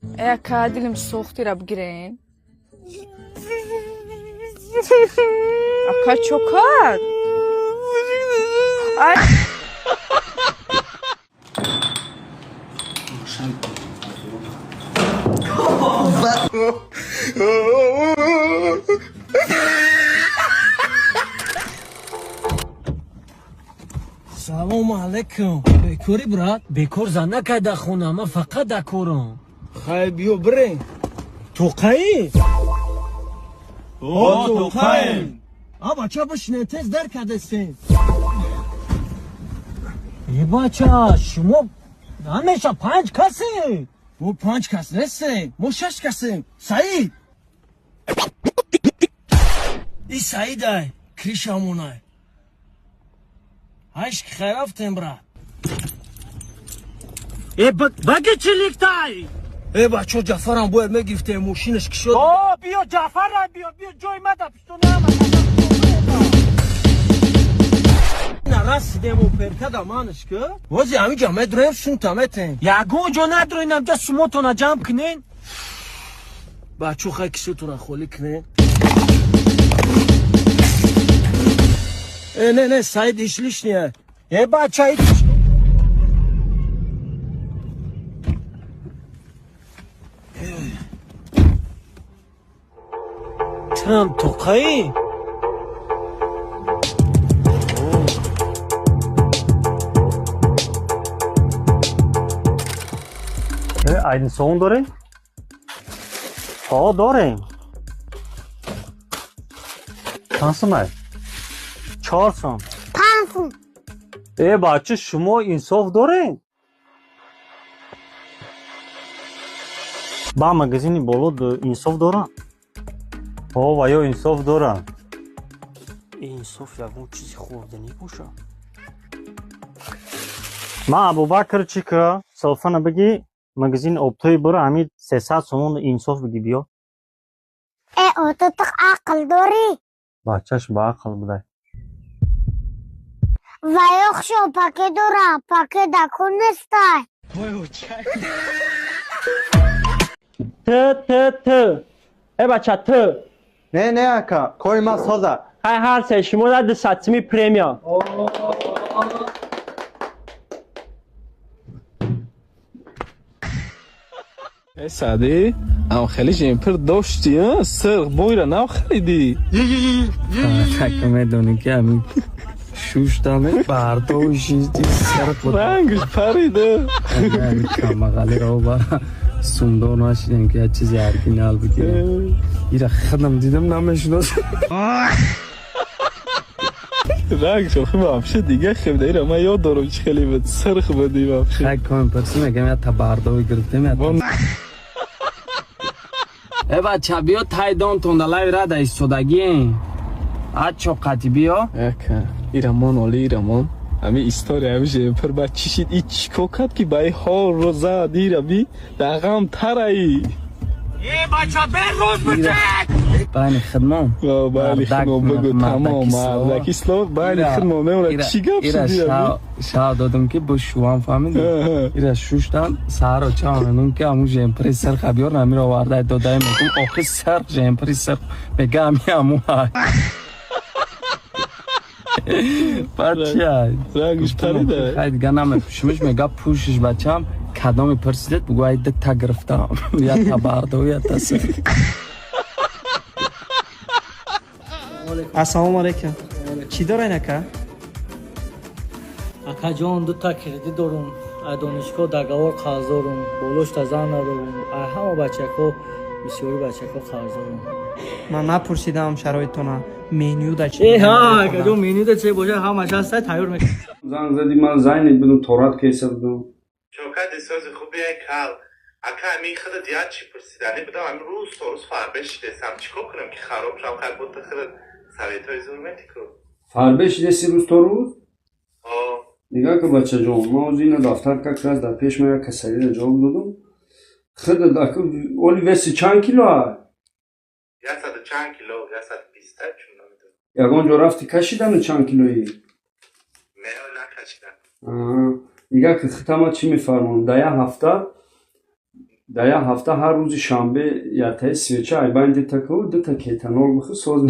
Ака, дилим сӯхтира бигирен. Ака, чо кард? Ай. Салому алайкум. Бекорӣ, брат? Бекор зан накай дар хона, ман фақат дар корам. Хай, биё бирем. Тоқаи? О, тоқаем. А бача, бишинем, тез дар кардастем. Е, бача, шумо ҳамеша панҷ касе. Мо панҷ кас нестем, мо шаш касем. Саид. И Саидай, кришамонай. Ҳайш ки хай рафтем, брат. Е, баги чиликтай. Э, бачо, Ҷафарам бояд мегирифтем, мошинаш ки шуд. О, биё, Ҷафара, биё, биё, ҷои ма да пишту нама. Нарасидем оперкада манаш ки. Вози ҳамиҷа медроем, сумта метем. Ягон ҷо надроин, амҷа сумотона ҷамъ кунен. Бачо, хай кисотона холӣ кунем. Э, не, не, Саид, иш лишнее. Е, бача, тирам тоқаи. Айдинсовун дорем? Ҳо, дорем. Чанд сумай? 4 сум. 5 сум. Э, бача, шумо инсоф дорем? Ба магазини боло инсоф дорам? Ҳо, ва ё инсоф дорам. Инсоф ягон чизи хӯрданӣ боша. Ман Абубакр чӣ ка селфона бигӣ, магазини обтои бура, ҳамин 300 сомон инсоф бигӣ, биё. Э, ото, ту ақл дорӣ? Бачаш ба ақл будай. Ва ё хушо пакет дорам, пакет даку нестай. Т, т, т. Э, бача, т. Не, не, ака, кори ман соза. Ҳай, ҳар се шумо да 200 суми премия. Э, Саъдӣ, ам хеле жемпир дошти, а? Сирх бойра нав харидӣ. Так медонӣ ки ҳамин шуштаме бардошти сирқ буд. Рангш парида. Камағалиро ба сумдор нашидем ки як чизи оригинал бигирем. Ира худам дидам, намешиносам. Рангш охи вообще дига хебда. Ира ман ёд дорам, чӣ хеле буд. Сирх буди вообще. Хай, ком пурсӣ, мегам я та бардови гирифтем, я Э, бача, биё, тай донтон да лайв рада истодагӣ. А чоқати биё. Ака, ирамон оли, ирамон. Ами история ами жемпир ба чӣ шид? И чӣ кор кард ки ба и ҳол ро зад ира би? Дар ғам тараи. Е, бача, берӯз битек. Байни хидмон. Байни хидмон бигӯ, тамом, мардаки слово байни хидмон мемонад. Чӣ гап Ира шуд ира? Шав додам ки бо шувам, фаҳмидӣ? Ира шуштам, саҳаро ча мегум ки аму жемпири сирха биёр, намиро овардай додаи, мегум охи сирх, жемпири сирх, мега ами аму ҳай. Баъд чия? Рангш парида. Хай, дига намепӯшимиш, мега пӯшиш, бачам, кадоме пурсидед, бугӯ ай дта гирифтам, я та бардови, я та сирх. Ассалому алайкум. Чӣ дорен, ака? Акаҷон, дута кредит дорум, ай донишгоҳ договор қарздорум, болошта зан надорум, ай ҳама бачако, бисёри бачако қарздорум. Ман напурсидам шароитона, менюда чӣ? Э, ҳа, акаҷон, менюда че боша, ҳамаш ҳастай, тайёр мекунам. Занг зади, ман зайнет будум, торат кеса будум. Чокади сози хуби, кал. Ака, ами худат як чӣ пурсиданӣ будам. Ами рӯз то рӯз фарбе шидесам, чӣ кор кунам ки хароб шам? Хай, буд худат советҳои зур метӣ ку. Фарбе шидеси рӯз то рӯз? О. Нигоҳ ка, бачаҷон, ман ҳозир ина дафтар как раз дар пеш ма як касалиро ҷавоб додум. Худат ака, оли веси чанд кило а? Яксаду чанд кило, 120-та, чун намедонам. Ягон ҷо рафти, кашидану чанд килоӣ? Не, накашидам. Нигоҳ ка, хитама чӣ мефармонам, дар як ҳафта Дар як ҳафта ҳар рӯзи шанбе яктаи свеча айбайн дита кӯ, дута кетанол бихӯ, соз.